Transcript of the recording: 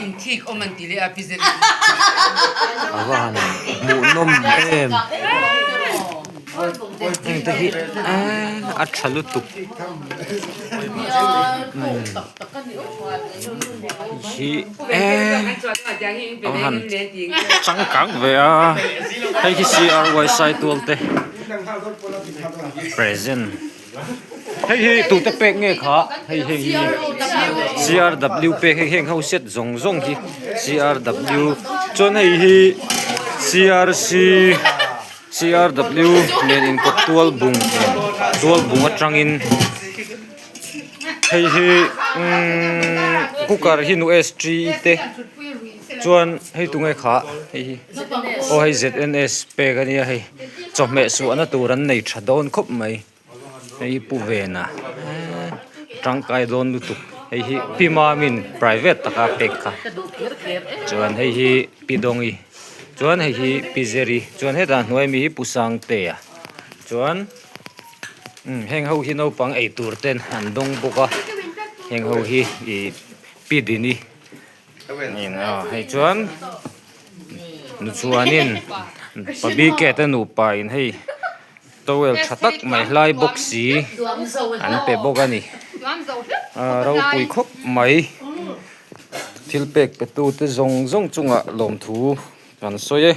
Inthik awm an ti leh a Pi Zeli. A va han hmuhnawm em. Heng te hi a tha lutuk. Hi a va han changkang ve a. Hei hi CRY Saitual te present. Hei hi tute pek nge kha hei hei hi CRW pek hei heng ho set zawng zawng hi CRW chuan hei hi CRC CRW nen inkawt tual bung tual bung atangin hei hi umm cooker hi nu ST te chuan hei tunge kha hei hi aw hei ZNS pek ania hei chawhmeh suahna tur an nei tha dawn khawp mai hei hi pu vena tangkai dawn lutuk hei hi pi mamin private taka pek kha chuan hei hi pi dawngi chuan hei hi pi zeri chuan hetah hnuai mi hi pu sangtea chuan heng ho hi naupang eitur ten an dawng bawk a heng ho hi ih pi dini. Hei chuan nu chuanin pa bike te nupa in hei towel tha tak mai hlai bawk si an pe bawk a ni a ropui khawp mai thil pek pe tu te zawng zawng chungah lawmthu kan sawi e.